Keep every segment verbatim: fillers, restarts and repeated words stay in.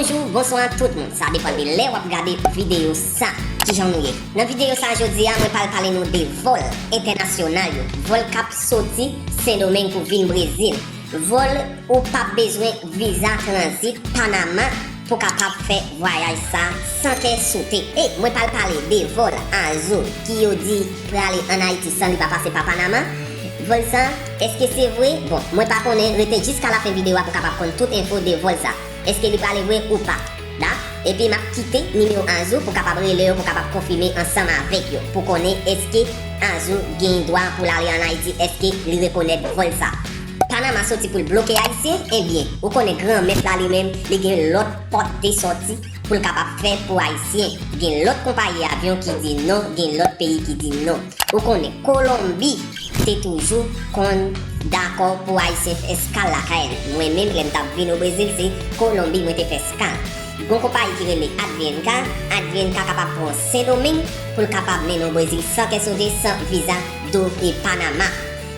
Bonjou, bonswa tout moun. Sa depann de lè w ap gade videyo sa. Kijan nou ye? Nan videyo sa jodi a, mwen pral pale nou de vòl entènasyonal yo. Vòl k ap soti Sendomeng pou vin Brezil. Vòl ou p ap bezwen viza tranzit Panama pou kapab fè vwayaj sa san kè sote. E mwen pral pale de vòl Azou ki yo di prale ann Ayiti san li pa pase pa Panama. Vòl sa, èske se vre? Bon, mwen pa konnen, rete jiska lafen videyo a pou kapab konn tout enfo de vòl sa. Èske li prale vre ou pa? Da? Epi m ap kite nimewo Azou pou kapab rele yo, pou kapab konfime ansanm avèk yo, pou konnen èske Azou gen dwa pou l ale ann Ayiti, èske li rekonèt vòl sa. Panama soti pou l bloke Ayisyen, ebyen, ou konnen Granmèt la li menm, li gen lòt pòt de sòti pou l kapab fè pou Ayisyen. Gen lòt konpayi avyon ki di non, gen lòt peyi ki di non. Ou konnen Kolonbi te toujou konn dakò pou Ayisyen fè eskal lakay li. Mwen menm, lè m t ap vin o Brezil, se Kolonbi mwen te fè eskal. Gon konpayi ki rele Advienca, Advienca kapab pran Sendomeng pou l kapab mennen w Brezil san kè sote, san viza do e Panama.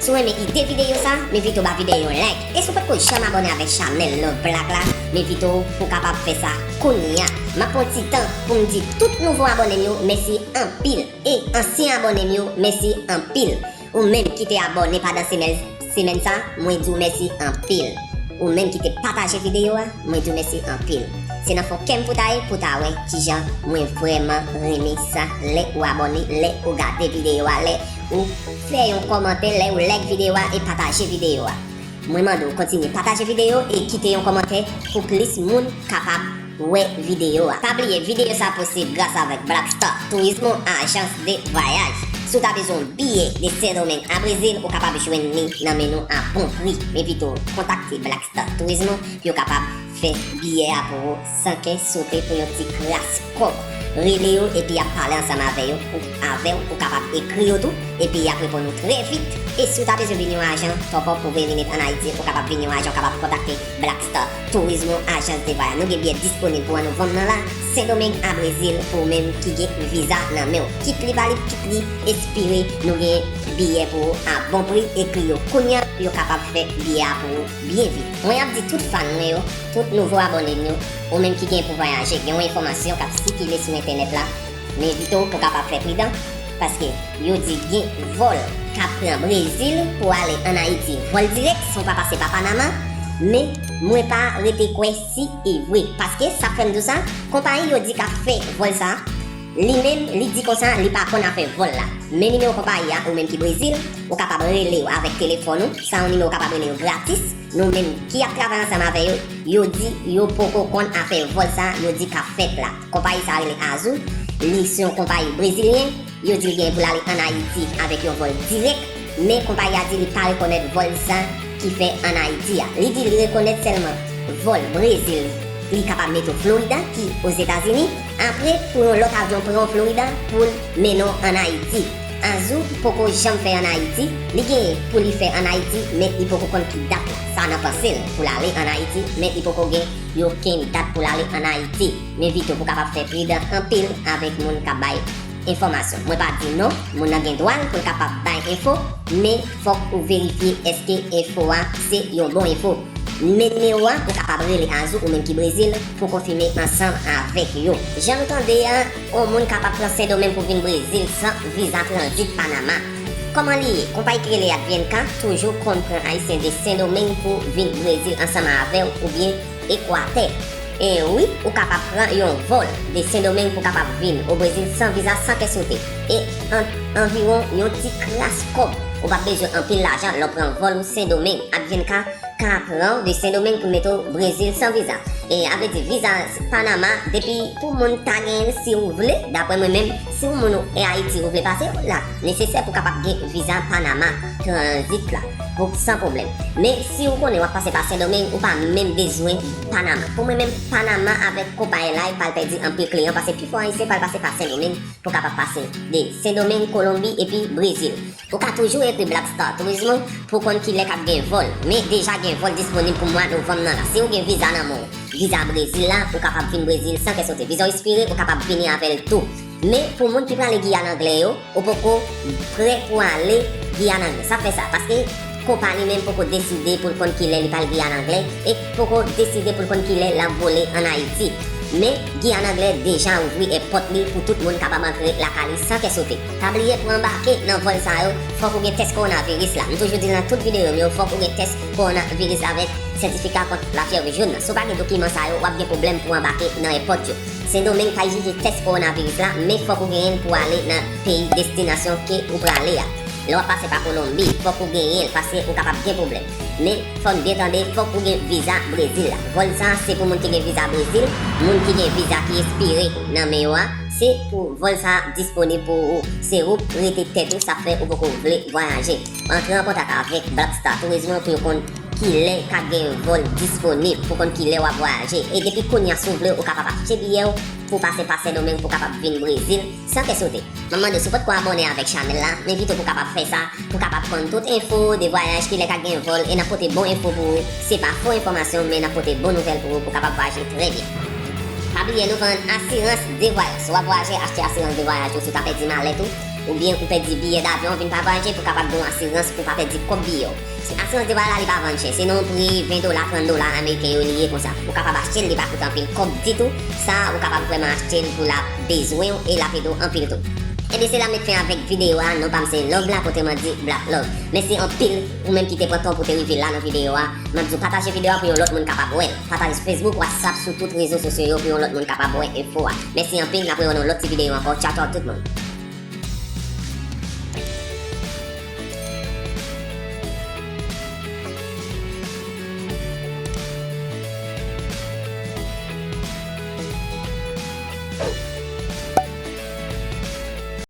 Si w renmen ide videyo sa, m envite w ba videyo yon like. E si w potko janm abòne avèk chanèl Love Black la, m envite w pou w kapab fè sa kounye a. M ap pran ti tan pou m di tout nouvo abòne m yo mèsi anpil. E ansyen abòne m yo, mèsi anpil. Ou menm ki te abòne pandan semèn, semèn sa, mwen di w mèsi anpil. Ou menm ki te pataje videyo a, mwen di w mèsi anpil. Se nan fon kè m pou ta ye pou ta wè kijan mwen vrèman renmen sa lè ou abòne, lè ou gade videyo a, lè ou fè yon kòmantè, lè ou like videyo a e pataje videyo a. Mwen mande w kontinye pataje videyo e kite yon kòmantè pou plis moun kapab wè videyo a. Pa bliye, videyo sa posib gras avèk Black Star Turismo, ajans de vwayaj. Si w ta bezwen yon biyè de Sendomeng a Brezil, ou kapab jwenn li nan men nou a bon pri. Men pito, kontakte Black Star Turismo pou yo kapab fè biyè a pou ou san kè sote pou yon ti kras kòb. Rele yo epi y ap pale ansanm avè yo, ou, avè w, ou kapab ekri yo tou, epi y ap reponn ou trè vit. E si w ta bezwen vin yon ajan, top up ou vle vin ann Ayiti, ou kapab vin yon ajan, ou kapab kontakte Black Star Turismo, ajans de vwayaj. Nou gen biyè disponib pou an novanm nan la, Sendomeng a Brezil, pou ou menm ki gen viza nan men w. Kit li pa li, kit li espire, nou gen biyè pou ou a bon pri, ekri yo kounye a pou yo kapab fè biyè a pou ou byen vit. Mwen ap di tout fan mwen yo, tout nouvo abòne m yo, ou menm ki gen pou vwayaje, gen yon enfòmasyon k ap sikile sou entènèt la, m envite w pou w kapab fè pridan, paske yo di gen vòl k ap pran Brezil pou ale ann Ayiti, vòl dirèk, san w pa pase pa Panama, men mwen pa rete kwè si e vre, paske sa k fè m di w sa, konpayi yo di k ap fè vòl sa, li menm, li di konsa, li pa konn afè vòl la. Men nimewo konpayi a, ou menm ki Brezil, ou kapab rele yo avèk telefòn ou, sa yon nimewo ou kapab rele yo gratis. Nou menm ki ap travay ansanm avè yo, yo di yo poko konn afè vòl sa yo di k ap fèt la. Konpayi sa rele Azul, li se yon konpayi brezilyen, yo di l gen pou l ale ann Ayiti avèk yon vòl dirèk, men konpayi a di li pa rekonèt vòl sa ki fè ann Ayiti a. Li di li rekonèt sèlman vòl Brezil, li kapab mete w Florida, ki Ozetazini, apre pou yon lòt avyon pran w Florida pou l mennen w ann Ayiti. Azul poko janm fè ann Ayiti, li gen pou li fè ann Ayiti, men li poko konn ki dat la. Sa nan panse l pou l ale ann Ayiti, men li poko gen okenn dat pou l ale ann Ayiti. Men pito pou kapab fè pridan anpil avèk moun k ap bay enfòmasyon. Mwen pa di non, moun nan gen dwa l pou l kapab bay enfo, men fòk ou verifye èske enfo a se yon bon enfo. Men nimewo a, ou kapab rele Azul ou menm ki Brezil pou konfime ansanm avèk yo. Jan nou tande a, yon moun kapab pran Sendomeng pou vin Brezil san viza tranzit Panama. Kòman li ye? Konpayi ki rele Advienca toujou konn pran Ayisyen de Sendomeng pou vin Brezil ansanm avè w oubyen Ekwatè. E wi, ou kapab pran yon vòl de Sendomeng pou kapab vin o Brezil san viza, san kè sote. E an, anviwon yon ti kras kòb. Ou p ap bezwen anpil lajan lè w pran vòl ou Sendomeng. Advienca ka pran w de Sendomeng pou mete w Brezil san viza. E a vle di viza Panama, depi pou moun ta genyen l si w vle, daprè mwen menm, si w moun ou e Ayiti ou vle pase, la nesesè pou kapab gen viza Panama tranzit la pou san pwoblèm. Men si w konnen w ap pase pa Sendomeng, ou pa menm bezwen Panama. Pou mwen menm, Panama avèk konpayi la, li pral pèdi anpil kliyan, paske pifò Ayisyen pral pase pa Sendomeng pou kapab pase de Sendomeng, Kolonbi epi Brezil. Ou ka toujou ekri Black Star Turismo pou konn kilè k ap gen vòl. Men deja gen vòl disponib pou mwa novanm nan la. Si w gen viza nan men w, viza Brezil la, ou kapab vin Brezil san kè sote. Viza w ekspire, ou kapab vini avè l tou. Men pou moun ki prale Giyàn Anglè yo, ou poko prè pou ale Giyàn Anglè. Sa fè sa, paske Konpa li menm poko deside pou l konn kilè li pral Giyàn Anglè e poko deside pou l konn kilè l ap vole ann Ayiti. Men, Giyàn Anglè deja ouvri èpòt li pou tout moun kapab antre lakay li san kè sote. Pa bliye pou anbake nan vòl sa yo, fòk ou gen tès kowonaviris la. M toujou di l nan tout videyo m yo, fòk ou gen tès kowonaviris avèk sètifika kont lafyèv jòn nan. Si w pa gen dokiman sa yo, w ap gen pwoblèm pou anbake nan èpòt yo. Sendomeng pa egzije tès kowonaviris la, men fòk ou genyen l pou ale nan peyi destinasyon ke ou prale a. Lè w ap pase pa Kolonbi, fòk ou genyen l, paske ou kapab gen pwoblèm. Men, fò n byen tande, fòk ou gen viza Brezil la. Vòl sa a, se pou moun ki gen viza Brezil, moun ki gen viza ki espire nan men yo a, se pou vòl sa a disponib pou ou. Se ou k rete tèt ou, sa fè ou poko vle vwayaje. Antre an kontak avèk Black Star Tourism pou yo konn kilè k ap gen vòl disponib, pou konn kilè w ap vwayaje. E depi kounye a, si w vle, ou kapab achte biyè w pou pase pa Sendomeng pou w kapab vin Brezil san kè sote. M ap mande w, si w potko abòne avèk chanèl la, m envite w pou w kapab fè sa, pou w kapab konn tout enfo de vwayaj, kilè k ap gen vòl, e n ap pote bon enfo pou ou. Se pa fo enfòmasyon, men n ap pote bon nouvèl pou ou, pou w kapab vwayaje trè byen. Pa bliye, nou vann asirans de vwayaj. Si w ap vwayaje, achte asirans de vwayaj ou si w ta pèdi malèt ou, oubyen ou pèdi biyè davyon, vin pa vwayaje pou w kapab gen yon asirans pou w pa pèdi kòb biyè w. Asirans de vwayaj la, li pa vann chè. Se nan yon pri ven dola, trant dola ameriken yo li ye konsa. Ou kapab achte l, li pa koute anpil kòb ditou. Sa, ou kapab vrèman achte l pou l ap bezwen w e l ap ede w anpil tou. Ebyen, se la m met fen avèk videyo a. Non pa m se Love la, kote m an di Black Love. Mèsi anpil, ou menm ki te pran tan pou te rive la nan videyo a. M ap di w pataje videyo a pou yon lòt moun kapab wè l. Pataje Facebook, WhatsApp, sou tout rezo sosyo yo pou yon lòt moun kapab wè enfo a. Mèsi anpil, n ap rewè nan yon lòt ti videyo ankò. Tchaw, tchaw tout moun.